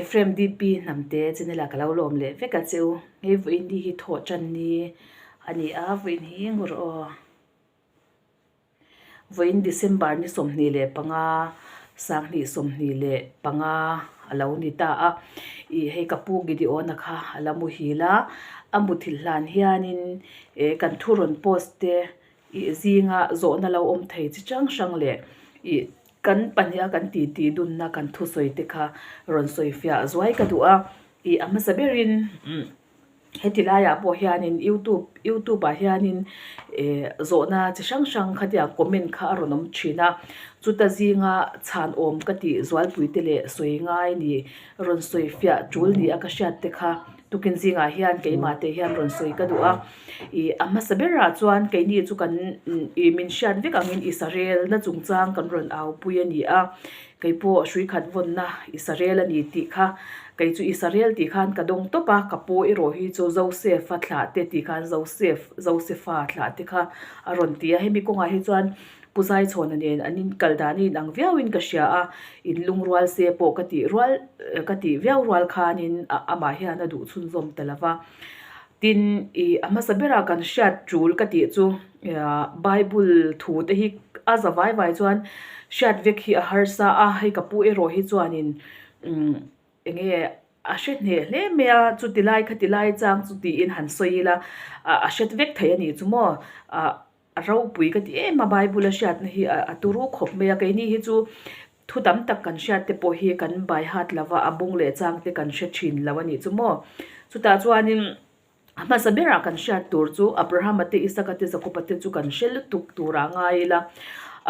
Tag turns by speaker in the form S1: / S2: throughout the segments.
S1: Ephraim DP Hnamte channel ah ka lo lawm leh vek a che u. Hei vawiin ni hi thawh tan ni a ni a, vawiin hi ngur aw. Vawiin December ni 25, 2025 a lo ni ta a. Ih hei ka pu Gideon-a kha a la muhil a, a muthilh hlan hianin eh kan thu rawn post te Ih zinga zawhna lo awm thei chi hrang hrang leh ih kan pahniha kan titi dunna kan thusawi te kha rawn sawi fiah zuai ka duh a. Ih a hmasa berin umm heti laiah pawh hianin youtube youtube ah hianin eh zawhna chi hrang hrang khatia comment kha a rawn awm thin a. Chuta zinga chhan awm ka tih zualpui te leh sawi ngai ni rawn sawi fiah tul ni a ka hriat te kha tukin zingah hian keimah te hian rawn sawi ka duh a. Ih a hmasa berah chuan keini chu kan ih min hriat vek angin Israel na chungchang kan rawn au pui a ni a, kei pawh hrui khat vawnna Israel a ni tih kha kei chu Israel tih khan ka dawng tawp a, ka pu erawh hi chu Joseph a thlah te tih khan Joseph Josepha thlah te kha a rawn ti a, hemi kawngah hi chuan Pu Zaichhawna nen an inkal dan a inang viauin ka hria a, in lungrual se pawh ka tih rual ka tih viau rual khanin amah hian a duh chhunzawm ta lo va. Tin, ih a hmasa berah kan hriat tul ka tih chu Bible thu te hi a za vai vai chuan hriat vek hi a harsa a, hei ka pu erawh hi chuanin umm eng nge a hre hneh hle mai a, chuti lai khati lai chang chu tiin han sawi ila a hret vek thei a nih chu maw. A ropui ka ti em a, Bible a hriatna hi a turu khawp mai a, keini hi chu thu tam tak kan hriat te pawh hi kan bai hat lo va, a bung leh chang te kan hre thin lo a nih chu maw. Chutah chuanin a hmasa berah kan hriat tur chu Abrahama te, Isaka te, Jakoba te chu kan hre lutuk turah ngai ila.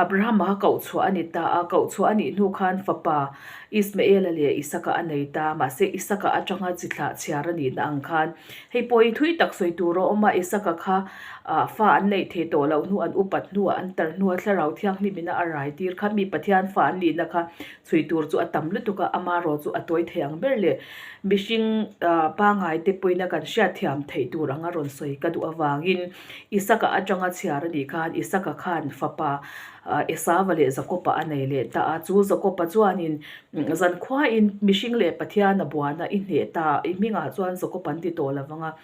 S1: Abrahama kha koh chhuah a ni ta a, koh chhuah a nih hnu khan fapa Ismaela leh Isaka a nei ta, mahse Isaka atanga chi thlah chhiar a nihna ang khan Hei pawh hi thui tak sawi tur a awm a, Isaka kha fa an neih thei tawh loh hnu, an upat hnuah an tar hnuah thlarau thianghlim ina a rai tir kha mi Pathian fa an nihna kha chhui tur chu a tam lutuk a, ama rawh chu a tawi thei ang ber leh mihring pangai te pawhin a kan hriatthiam theih tur anga rawn sawi ka duh avangin Isaka atanga chhiar a nih khan Isaka khan fapa Esava leh Jakopa a nei leh ta a, chu Jakopa chuanin Zankhuain mihring leh Pathian a buana i hneh ta, i hmingah chuan Jakob an ti tawh lo vang a,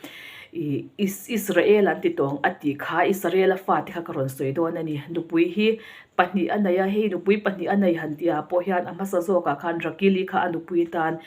S1: i Israel an ti tawh ang a tih kha Israela fate kha ka rawn sawi dawn a ni. Nupui hi pahnih a nei a, hei nupui pahnih a nei han tihah pawh hian a hmasa zawkah khan Rakili kha a nupui tan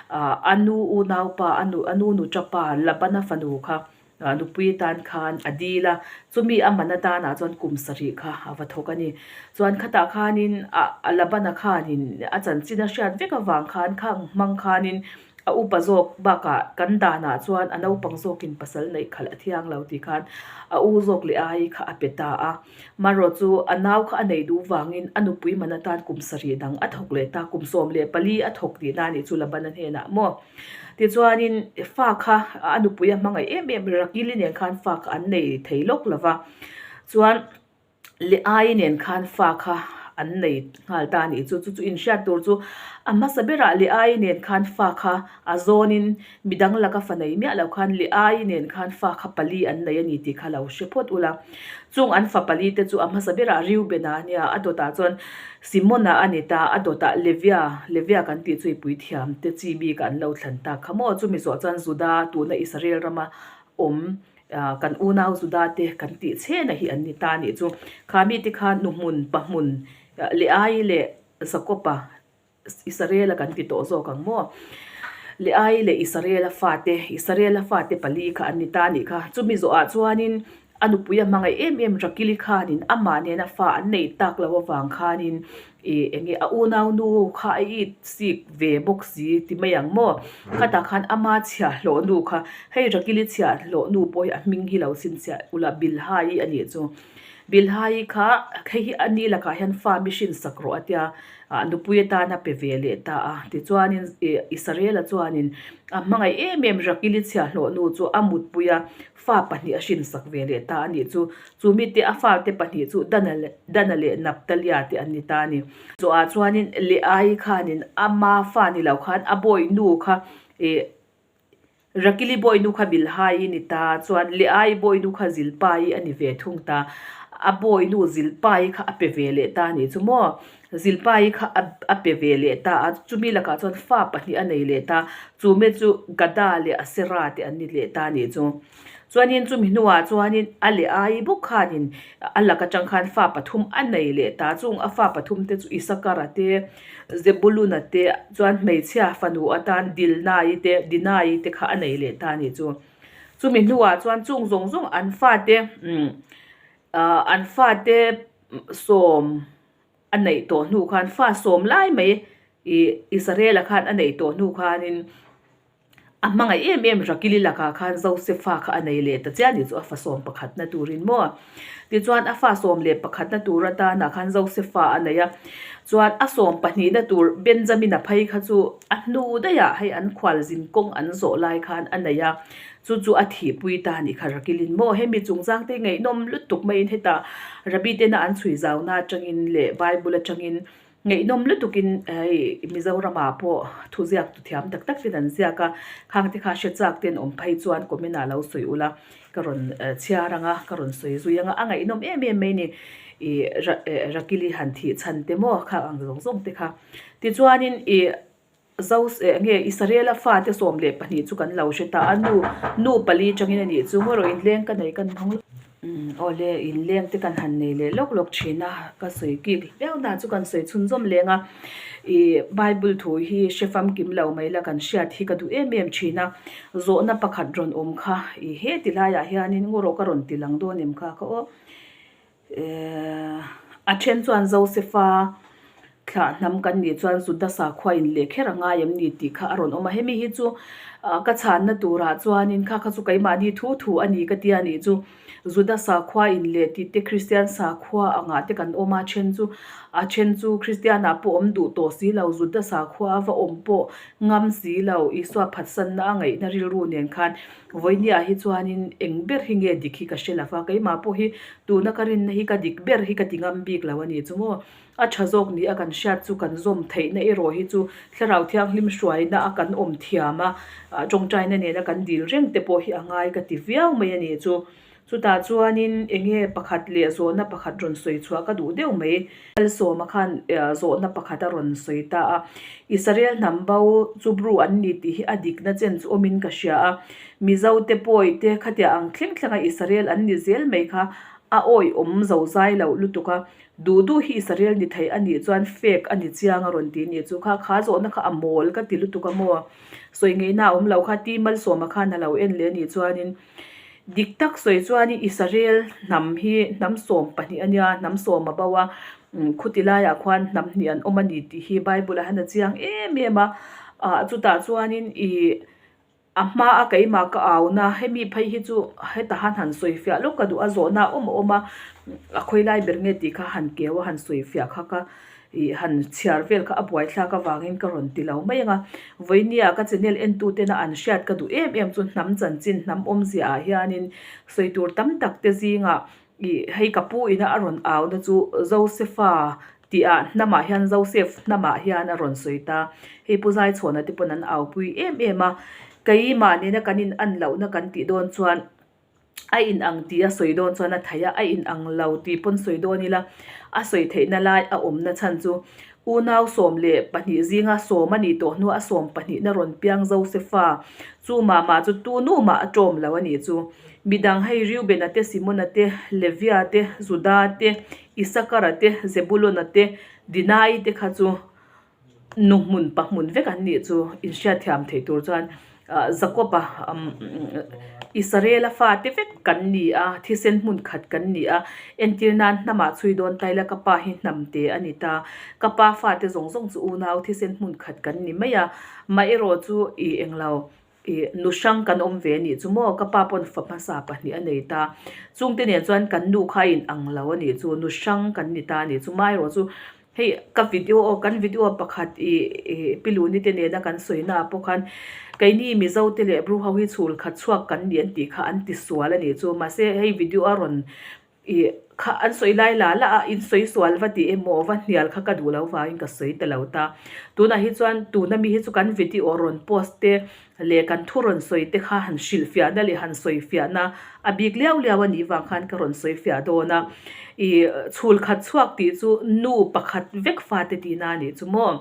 S1: a nu unaupa a nu a nu nuṭapa Labana fanu kha Nupui tan khan a dil a, chumi a man atanah chuan kum sarih kha a va thawk a ni. Chuan khatah khanin a Labana khanin a chanchin a hriat vek avang khan khang hmang khanin a upa zawk bakah kan danah chuan a naupang zawkin pasal neih khalh a thiang lo tih khan a u zawk leh ai kha a pe ta a. Marawh chu a nau kha a neih duh vangin a nupui man atan kum sarih dang a thawk leh ta, kum 14 a thawk tihna a nih chu Labana hnenah maw. Tichuanin fa kha a nupui a hmangaih em em Rakili nen khan fa kha an nei thei lawk lo va, chuan Leai nen khan fa kha an nei nghal ta a nih chu. Chu chu inhriat tur chu a hmasa berah Leai nen khan fa kha a zawnin midang laka fa nei miah lo khan Leai nen khan fa kha pali an nei a ni tih kha lo hre phawt ula. Chung an fa pali te chu a hmasa berah Reuben-a a nia, a dawtah chuan Simona a ni ta, a dawtah Levia, Levia kan tih chu i puithiam te chi bik an lo thlan tak kha maw? Chumi zawh chuan Juda, tuna Israel rama awm kan unau Juda te kan tih chhena hi an ni ta a nih chu. Kha mite kha Nuhmun, Pahmun, Leai leh Jakoba, Israel-a kan ti tawh zawk ang maw? Leai leh Israel-a fate, Israel-a fate pali kha an ni ta a nih kha. Chumi zawhah chuanin a nupui a hmangaih em em Rakili khanin amah nena fa an neih tak loh avang khanin ih eng nge a unau nu kha a it sik ve bawk si ti mai ang maw? Khatah khan ama chhiahhlawh nu kha, hei Rakili chhiahhlawh nu pawh hi a hming hi lo chhinchhiah ula Bilhai a nih chu. Bilhai kha hei hi a ni lakah hian fa mi hrinsak rawh a tia. A nupui atan a pe ve leh ta a. Tichuanin Israela chuanin a hmangaih em em Rakili chhiahhlawh nu chu a mutpui a, fa pahnih a hrinsak ve leh ta a nih chu. Chu mite a fate pahnih chu Dana Dana leh Naptalia te an ni ta a ni. Chawah chuanin Leai khanin ama fa ni lo khan a bawi nu kha ih Rakili bawinu kha Bilhai ni ta, chuan Leai bawinu kha Zilpai a ni ve thung ta. A bawinu Zilpai kha a pe ve leh ta a nih chu maw? Zilpai kha a pe ve leh ta a, chumi lakah chuan fa pahnih a nei leh ta, chume chu Gada leh Asera te an ni leh ta a nih chu. Chuanin chumi hnuah chuanin a leh ai bawk khanin a lak atang khan fa pathum a nei leh ta, chung a fa pathum te chu Isakara te, Zebuluna te chuan hmeichhia fanu atan Dilnai te, Dinai te kha a nei leh ta a nih chu. Chumi hnuah chuan chung zawng zawng an fate umm ah an fate sawm a neih tawh hnu khan fa sawm lai mai ih Israel-a khan a neih tawh hnu khanin a hmangaih em em Rakili lakah khan Josefa kha a nei leh ta chiah a ni chu a fa sawm pakhatna turin maw. Tichuan a fa sawm leh pakhatna tur atanah khan Josefa a nei a, chuan a sawm pahnihna tur Benjamin-a phei kha chu a hnu daihah hei an khualzin kawng an zawh lai khan a nei a. Chu chu a thihpui ta a nih kha Rakilin maw hemi chungchang te ngaihnawm lutuk maiin hetah Rabbi tena an chhui zauna atangin leh Bible atangin ngaihnawm lutukin hei Mizoramah pawh thuziak tu thiam tak tak ten an ziak a, khang te kha hre chak ten awm phei chuan comment ah lo sawi ula ka rawn chhiar ang a ka rawn sawi zui ang a, a ngaihnawm em em mai ni ih Rakili han thih chhan te maw khang ang zawng zawng te kha tichuanin ih. Zo eh nge Israela fate 12 chu kan lo hre ta a, nu nu pali tangin a nih chu ngaw rawh inleng ka nei kan hmang umm awle inleng te kan han nei leh lawk lawk thin a, ka sawi kik viau na chu kan sawi chhunzawm leng a, ih bible thu hi hre famkim lo mai la kan hriat hi ka duh em em thin a, zawhna pakhat rawn awm kha ih he ti laiah hianin ngaw rawh ka rawn ti lang dawn em kha ka aw. A then chuan Josefa thlah hnam kan nih chuan Juda sakhua in leh kher a ngai em ni tih kha a rawn awm a. Hemi hi chu ka chhanna turah chuanin kha kha chu keimahni thu thu a ni ka tia nih chu Juda sakhua in leh tih te Kristian sakhua angah te kan awm a, then chu a then chu Kristianah pawh awm duh tawh si lo Juda sakhua a va awm pawh ngam si lo Isua phatsanna a ngaihna rilru nen khan Vawinia hi chuanin eng ber hi nge dik hi ka hre lo va, keimah pawh hi tuna ka rinna hi ka dik ber hi ka ti ngam bik lo a ni chu maw. A tha zawk ni a kan hriat chu kan zawm theihna erawh hi chu Thlarau Thianghlim hruaina a kan awm thiam a, tawngtaina nena kan dil reng te pawh hi a ngai ka ti viau mai a ni chu. Chutah chuanin enge pakhat leh zawhna pakhat rawn sawi chhuah ka duh deuh mai. Malsawma khan zawhna pakhat a rawn sawi ta a, Israel hnam bo chu Bru an ni tih hi a dikna chen chu awmin ka hria a, Mizo te pawi te khatia ang thleng thlenga Israel an ni zel mai kha a awihawm zo zai loh lutuk a, duh duh hi Israel ni thei a nih chuan fake a ni chiang a rawn ti ni chu kha kha zawhna kha a mawl ka ti lutuk a maw sawi ngeihna a awm lo kha ti Malsawma khan a lo en leh a nih chuanin Dik tak sawi chuanin Israel hnam hi hnam 12 a nia, hnam sawm a bo a, khuti laiah khuan hnam hnih an awm a ni tih hi Bible ah hian a chiang em em a, ah chutah chuanin ih a hma a keimah ka auna hemi phei hi chu heta han han sawi fiah lawk ka duh a, zawhna a awm a awm a, a khawi lai ber nge tih kha han keu a han sawi fiah kha ka Ih han chhiar vel kha a buaithlak avangin ka rawn ti lo mai ang a, vawinia ka channel entu tena an hriat ka duh em em chu hnam chanchin hnam awmzia ah hianin sawi tur tam tak te zingah ih hei ka pu ina a rawn au na chu Josefa tih ah hnam ah hian Joseph hnam ah hian a rawn sawi ta, hei Pu Zaichhawna te pawn an au pui em em a, keimah nena kan in an lohna kan tih dawn chuan. a in ang tih a sawi dawn chuan a theih a, a in ang lo tih pawn sawi dawn ila a sawi theihna lai a awmna chhan chu unau 12 zinga sawm a nih tawh hnuah a sawm pahnihna rawn piang Josefa chu mah mah chu tu nu mah a tawm lo a nih chu. Midang hei Reubena te, Simona te, Levia te, Juda te, Isakara te, Zebulona te, Dinai te kha chu Nu hmun pa hmun vek an nih chu inhriatthiam theih tur chuan Jakob-a Israel-a fate vek kan ni a, thisen hmun khat kan ni a, entir nan hnamah chhui dawn ta ila ka pa hi hnam te a ni ta, ka pa fate zawng zawng chu unau thisen hmun khat kan ni mai a, mah erawh chu ih englo Ih, nu hrang kan awm ve anih chu maw? Ka pa pawn fa hmasa pahnih a nei ta. Chungte nen chuan kan nu kha a in ang lo anih chu, nu hrang kan ni ta anih chu. Maherawh chu hei ka video aw kan video pakhat ih ih Pi Luni te nena kan sawi na ah pawh khan keini Mizo te leh Bru ho hi chhul khat chhuak kan ni an tih kha an ti sual anih chu. Mahse hei video a rawn ih. Kha an sawi lai la la a, in sawi sual va tih emaw va hnial kha ka duh lo vangin ka sawi ta lo ta. Tunah hi chuan tuna mi hi chu kan video rawn post te leh kan thu rawn sawi te kha han hrilh fiahna leh han sawi fiahna a bik liau liau a nih vang khan ka rawn sawi fiah dawn a. Ih chhul khat chhuak tih chu nu pakhat vek fate tihna a nih chu maw.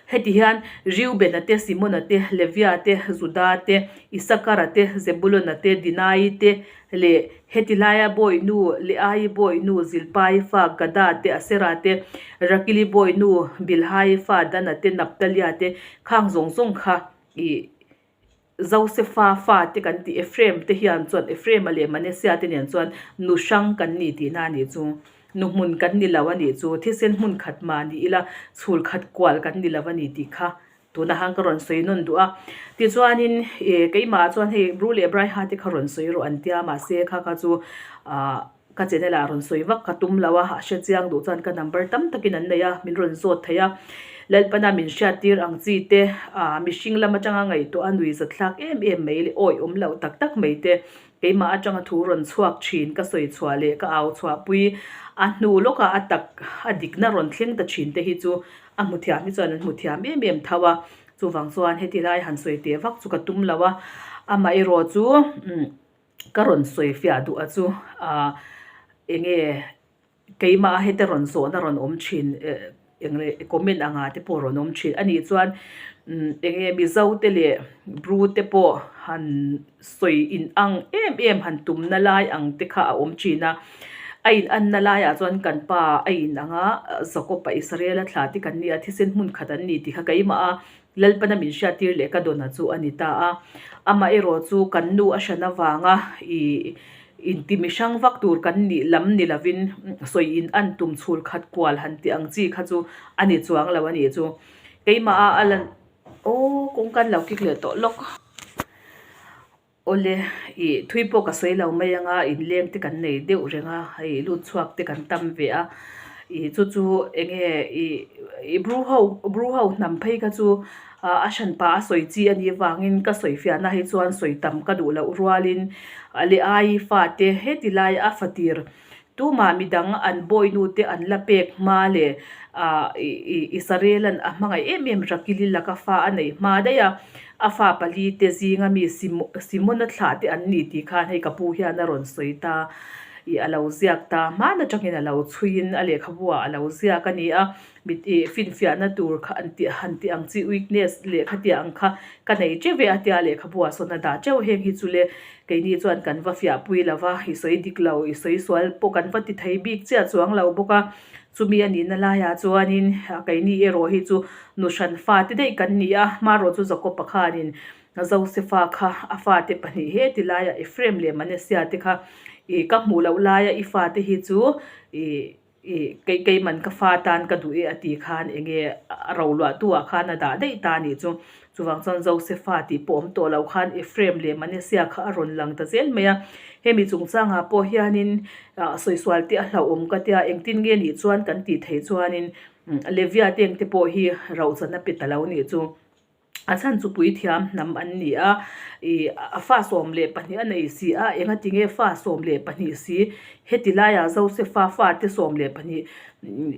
S1: Heti hian Reubena te, Simona te, Levia te, Juda te, Isakara te, Zebulona te, Dinai te leh heti laia bawihnu Leai bawihnu Zilpai fa Gada te, Asera te, Rakili bawihnu Bilhai fa Dana te, Naptalia te khang zawng zawng kha ih Josefa fate kan tih Ephraim te hian chuan Ephraim-a leh Manasseh te nen chuan nu hrang kan ni tihna a nih chu. Nu hmun kan ni lo a nih chu. Thisen hmun khat mah ni ila chhul khat kual kan ni lo a ni tih kha tuna han ka rawn sawi nawn duh a. Tichuanin ih keimah chuan hei Bru leh Braiha te kha rawn sawi rawh an tia mahse kha kha chu ah ka channel ah rawn sawi vak ka tum lo a, a hre chiang duh chuan ka number tam takin an nei a, min rawn zawt thei a. Lalpana min hriat tir ang chi te, ah mihring lam atanga ngaihtuah a nui zat thlak em em mai leh awi awm loh tak tak mai te, keimah atanga thu rawn chhuak thin ka sawi chhuah leh ka au chhuah pui a hnu lawkah a tak a dikna rawn thleng ta thin te hi chu a hmu thiam hi chuan an hmu thiam em em tho a, chuvang chuan heti lai han sawi teh vak chu ka tum lo a, amaherawh chu umm. Ka rawn sawi fiah duh a chu ah enge keimah heta rawn zawhna rawn awm thin eh eng leh comment anga te pawh rawn awm thin a nih chuan umm enge Mizo te leh Bru te pawh han sawi in ang em em han tumna lai ang te kha a awm thin a a in anna laiah chuan kan pa a in ang a Jacob-a Israel-a thlah te kan ni a thisen hmun khat an ni tih kha keimah a Lalpana min hriattir leh ka dawna chu a ni ta a. Amaherawh chu kan nu a hran avanga ih inti mihrang vak tur kan nih lam ni lovin sawi in an tum chhul khat kual han tih ang chi kha chu a ni chuang lo a nih chu. Keimah a a lan aw kawngka an lo kik leh tawh lawk. Awle, ih thui pawh ka sawi lo mai anga inleng te kan nei deuh reng a, hei lut chhuak te kan tam ve a, ih chu chu enge ih ih bru ho bru ho hnam phei kha chu ah a hran pah a sawi chi a nih avangin ka sawi fiahna hi chuan sawi tam ka duh loh rualin a leh ai fate heti lai a fatir Tumah midang an bawinu te an la pek hma leh ah Israel-a'n a hmangaih em em Rakili laka fa a neih hma daih a, a fa pali te zinga mi Simona thlah te an ni tih khan hei ka pu hian a rawn sawi ta ih a lo ziak ta hman atangin a lo chhuiin a lehkhabu ah a lo ziak a ni a, mit ih finfiahna tur kha an tih han tih ang chi weakness lehkha tia ang kha ka nei teuh e a tia lehkhabu ah sawn a dah teuh heng hi chu le Keini chuan kan va fiah pui lo va, i sawi dik lo, i sawi sual pawh kan va ti thei bik chiah chuang lo bawk a. Chumi a nihna laiah chuanin keini erawh hi chu nu hran fate daih kan ni a, hmarawh chu Jakob-a khanin Josefa kha a fate pahnih he ti laiah Ephraim leh Manasseh te kha i ka hmuh loh laia i fate hi chu i Ih, kei keiman ka fa tan ka duh e a tih khan enge a ro luahtu ah khan a dah daih ta a nih chu. Chuvang chuan Josefa tih pawh awm tawh loh khan Ephraim leh Manasseh kha a rawn lang ta zel mai a. Hemi chungchangah pawh hianin ah sawisual te a hlauhawm ka tia engtin nge nih chuan kan tih theih chuanin Levia te engte pawh hi rohchan a pe ta lo nih chu. A chhan chu puithiam hnam an ni a, ih a fa 12 a nei si a, engatinge fa 12 si heti laiah Josefa fate 12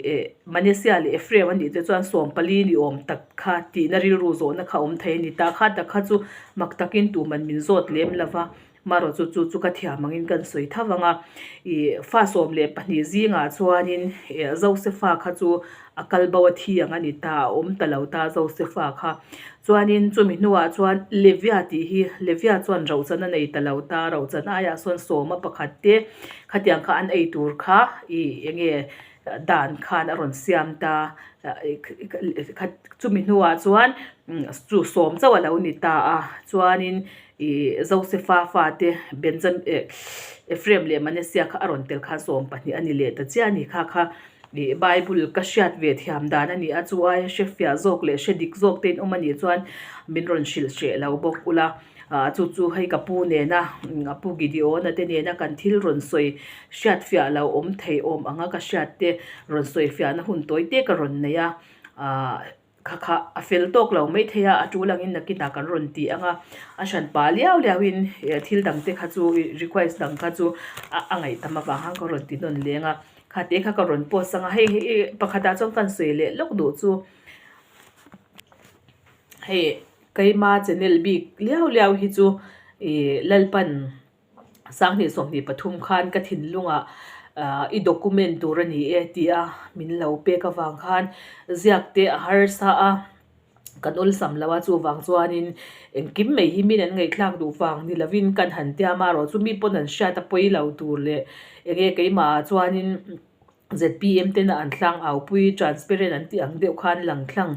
S1: eh Manasseh leh Ephraim a nih te chuan 14 ni awm tak kha tihna rilru zawhna kha awm thei a ni ta. Kha tak kha chu mak takin tuman min zawt lem lo va, marawh chu chu chu ka thiam angin kan sawi tho vang a, ih fa 12 zingah chuanin eh Josefa kha chu a kal bo a thi ang a ni ta, a awm ta lo ta Josefa kha. Chuanin chumi hnuah chuan Levia tih hi, Levia chuan rohchan a nei ta lo ta, rohchan aiah sawn sawma pakhat te khatiang kha an ei tur kha ih enge dan khan a rawn siam ta, chumi hnuah chuan chu sawm chauh a lo ni ta a, chuanin Ih Josefa fate Benjam eh Ephraim leh Manasseh kha a rawn tel khan 12 a ni leh ta chiah a ni kha kha ih Bible ka hriat ve thiam dan a ni a chu aia hre fiah zawk leh hre dik zawk te in awm a nih chuan min rawn hrilh hreh lo bawk ula ah chu chu hei ka pu nena a pu Gideon-a te nena kan thil rawn sawi hriat fiah lo awm thei awm anga ka hriat te rawn sawi fiahna hun tawi te ka rawn nei a ah. Kha kha a fel tawk lo mai thei a, a tul angin nakinah kan rawn ti ang a, a hran pah liau liau in thil dang te kha chu request dang kha chu a ngaihtam avang khan ka rawn ti nawn leng a, kha te kha ka rawn post ang a, hei hi pakhatah chuan ka sawi leh lawk duh chu hei keima channel bik liau liau hi chu ih Lalpan. 2023 khan ka thinlungah i document tur a ni e tia min lo pek avang khan ziak te a harsa a, kan awlsam lo a chuvang chuanin engkim mai hi min an ngaihthlak duh vang ni lovin kan han tia amaherawh chu mi pawn an hriat a pawi lo tur leh enge keimah ah chuanin. Zpm tena an tlang aupui, transparent an tih ang deuh khan lang thlang.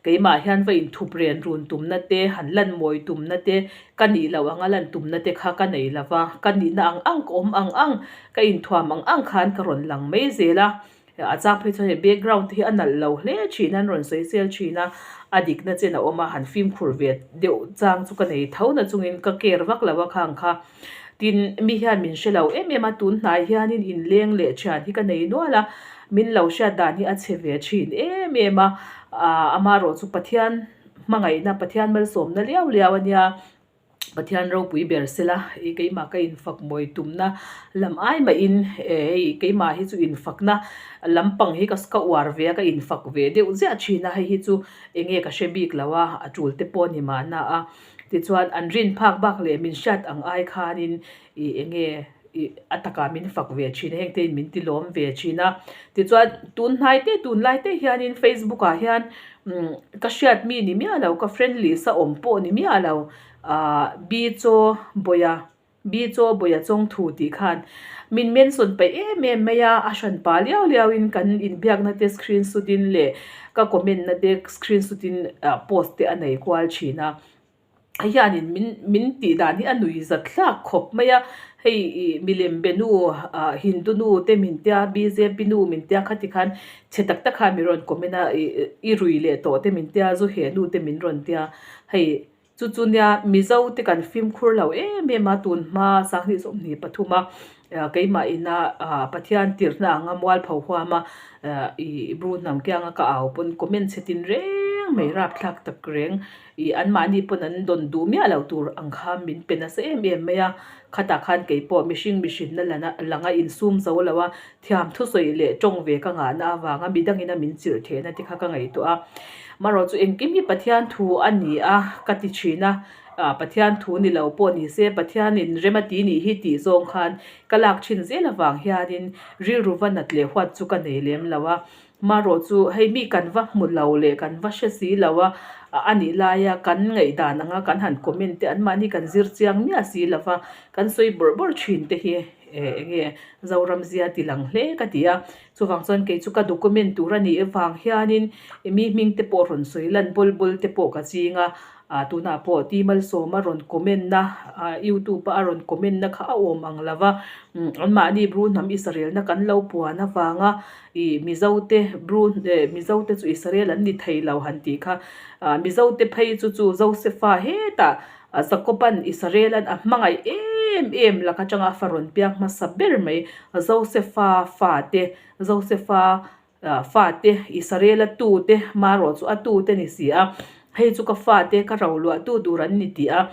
S1: Keimah hian va inthup ren run tumna te, han lan mawi tumna te, ka nih loh anga lan tumna te kha ka nei lo va, ka nihna ang ang, ka awm ang ang, ka inthuam ang ang khan ka rawn lang mai zel a. A chang phei chuan hei background te hi a nalh lo hle thin a, an rawn sawi sel thin a, a dikna chen a awm a, han fimkhur ve deuh chang chu ka nei tho na chungin ka care vak lo a khang kha. Tin, mi hian min hre lo em em a, tun hnai hianin inleng leh thian hi ka nei nual a, min lo hriat dan hi a chhe ve thin em em a, aah amaherawh chu Pathian hmangaihna, Pathian malsawmna liau liau a nia, Pathian ropui ber sela, ih keimah ka infak mawi tumna lam ai mahin hei keimah hi chu infakna lampang hi ka uar ve a, ka infak ve deuh ziah thin a, hei hi chu eng nge ka hre bik lo a, a tul te pawh a ni mahna a. Tichuan, an rin phak bak leh min hriat ang ai khanin ih eng nge ih a takah min fak ve thin a, heng te in min ti lawm ve thin a. Tichuan, tun hnai te tun lai te hianin Facebook ah hian umm ka hriat mi ni miah lo, ka friend list a awm pawh ni miah lo, ah Bi Chaw Bawia Bi Chaw Bawia Chawngthu tih khan min mention paih em em mai a, a hran pah liau liau in kan inbiakna te screenshot in leh ka comment na te screenshot in post te a nei kual thin a. Hei hianin min min tih dan hi a nui zat hlak khawp mai a, hei ih milem be nu ah Hindu nu te min tia bjp nu min tia khati khan chhe tak tak khan min rawn comment a ih i rui leh tawh te min tia zu he nu te min rawn tia hei Chu chu nia Mizo te kan fimkhur lo em em a, tun hma 2023 a keimah ina Pathian tirhna anga mualpho huam a ih Bru hnam kianga ka au pawn comment chhe tin reng mai rapthlak tak reng ih anmahni pawn an dawn duh miah lo tur ang kha min pe nasa em em mai a, khatah khan keipawh mihring mihrinna langa insum zo lo a, Thiam thusawi leh tawng ve ka ngahna avanga midangin a min chirh theihna te kha ka ngaihtuah a. Marawh chu engkim hi Pathian thu a ni a ka ti thin a, Pathian thu ni lo pawh ni se Pathianin rem a ti nih hi tih zawng khan ka lak thin zel avang hianin rilru va nat leh huat chu ka nei lem lo a. Marawh chu hei mi kan va hmu lo leh kan va hre si lo a, a nih laia kan ngaihdan anga kan han comment te anmahni kan zir chiang miah si lo va, kan sawi bawrh bawrh thin te hi. Eng nge Zoram zia ti lang hle ka ti a, chuvang chuan kei chu ka document tur a nih avang hianin mi hming te pawh rawn sawi lan bawl bawl te pawh ka ching a, ah tunah pawh Ti Malsawma rawn comment na ah youtube a a rawn comment na kha a awm ang lo va, anmahni Bru hnam Israel na kan lo puan avanga ih Mizo te Bru eh Mizo te chu Israel an ni thei lo han tih kha, ah Mizo te phei chu chu Josefa hetah Jakoban Israelan a hmangaih em em lak atanga a farawn piang hmasa ber mai, Josefa fate, Josefa fate, Israela tute, marawh chu a tute ni si a, hei chu ka fate ka roluahtu tur an ni tih a,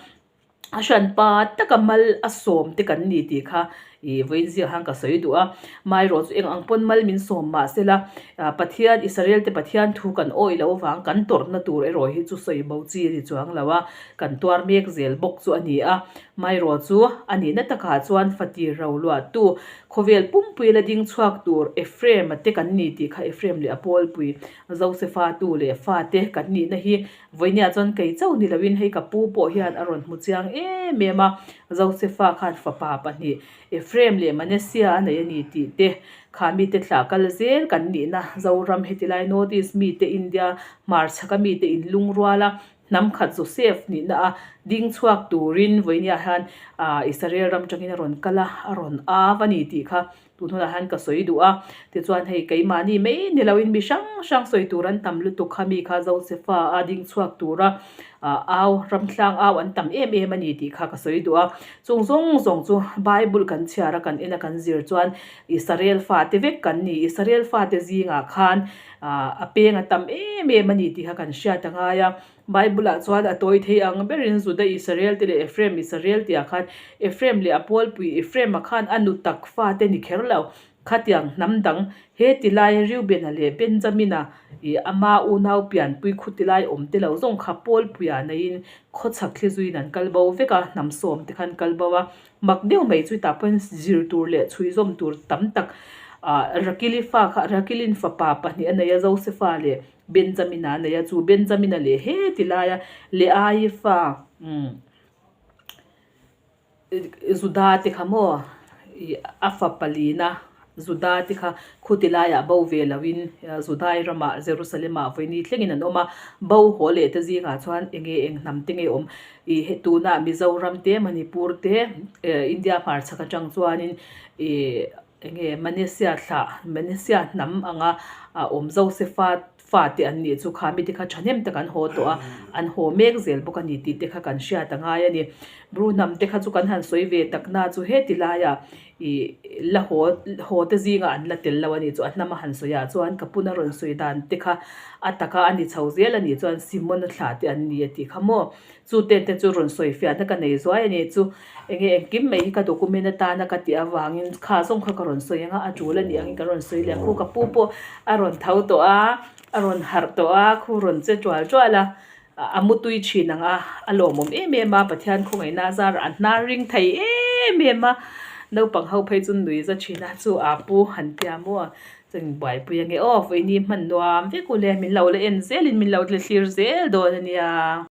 S1: a hranpa taka mal a sawm te kan ni tih kha Ih, vawiin ziah khan ka sawi duh a, maherawh chu eng ang pawn mal min sawm mah sela, Pathian, Israel te Pathian thu kan awih loh avang kan tawrhna tur erawh hi chu sawi bo chi a ni chuang lo a, kan tuar mek zel bawk chu a ni a. Maherawh chu a nihna takah chuan fatir ro luahtu, khawvel pumpui la ding chhuak tur Ephraim a te kan ni tih kha Ephraim leh a pawlpui Josefa tu leh fate kan nihna hi Vawinia chuan kei chauh ni loin hei ka pu pawh hian a rawn hmu chiang em em a, Josefa khan fapa pahnih Ephraim leh Manasseh a nei a ni tih te, kha mite thlah kal zel kan nihna Zoram heti lai North East mite India hmarchhaka mite inlungrual a hnam khat Joseph nihna a ding chhuak turin vawinia hian Israel ram tangin a rawn kal a, a rawn av a ni tih kha Tun hunah hian ka sawi duh a, tichuan hei keimahni mai ni loin mi hrang hrang sawi tur an tam lutuk kha mi kha Josefa a ding chhuak tura Au, ramtlang au an tam em em a ni tih kha ka sawi duh a. Chung zawng zawng chu Bible kan chhiar a, kan en a, kan zir chuan Israel fate vek kan ni. Israel fate zingah khan a peng a tam em em a ni tih kha kan hriat a ngai a. Bible ah chuan a tawi thei ang berin Juda Israel te leh Ephraim Israel tihah khan Ephraim leh a pawlpui Ephraim-a khan a nu tak fate ni kher lo. Khatiang hnam dang he ti lai Reuben-a leh Benjamin-a ih ama unau pianpui khu ti lai awm te lo zawng kha pawlpuiah neiin khawchhak thli zuiin an kal bo vek a, hnam sawm te khan kal bo a. Mak deuh mai chu tah pawhin zir tur leh chhui zawm tur tam tak ah Rakili fa kha Rakilin fapa pahnih a nei a, Josefa leh Benjamin-a a nei a, chu Benjamin-a leh he ti laia Leaii fa umm. Juda te kha maw ih a fa palina Juda te kha khuti laiah bo ve loin Judai ramah Jerusalem ah vawiini thlengin an awm a, bo haw leh te zingah chuan eng nge eng hnam te nge awm ih he tunah Mizoram te Manipur te eh India hmarchhak atang chuanin ih eng nge Manesia thlah Manesia hnam anga a awm Josefa Fate an nih chu kha mite kha thahnem tak an haw tawh a, an haw mek zel bawk a ni tih te kha kan hriat a ngai a ni. Bru hnam te kha chu kan han sawi ve tak na chu heti laiah ih la haw haw te zingah an la tel lo a ni chu a hnam a han sawi ah chuan ka puna rawn sawi dan te kha a taka a ni chho zel a nih chuan Simona thlah te an ni a tih kha maw. Chu te te chu rawn sawi fiahna ka nei zuai a ni chu enge engkim mai hi ka document atana ka tih avangin kha zawng kha ka rawn sawi ang a, a tul a nih angin ka rawn sawi leh ang. Khu ka pu pawh a rawn tho tawh a, a rawn harh tawh a, khu rawn che tual tual a, a mutui thin ang a, a lawmawm em em a, Pathian khawngaihna a zarah a hnar ring thei em em a, naupang ho phei chu nui za thin a, chu a pu han tia maw chuan buaipui ange aw vawiini hman nuam vek ule min lo la en zelin min lo thlir zel dawn a nia.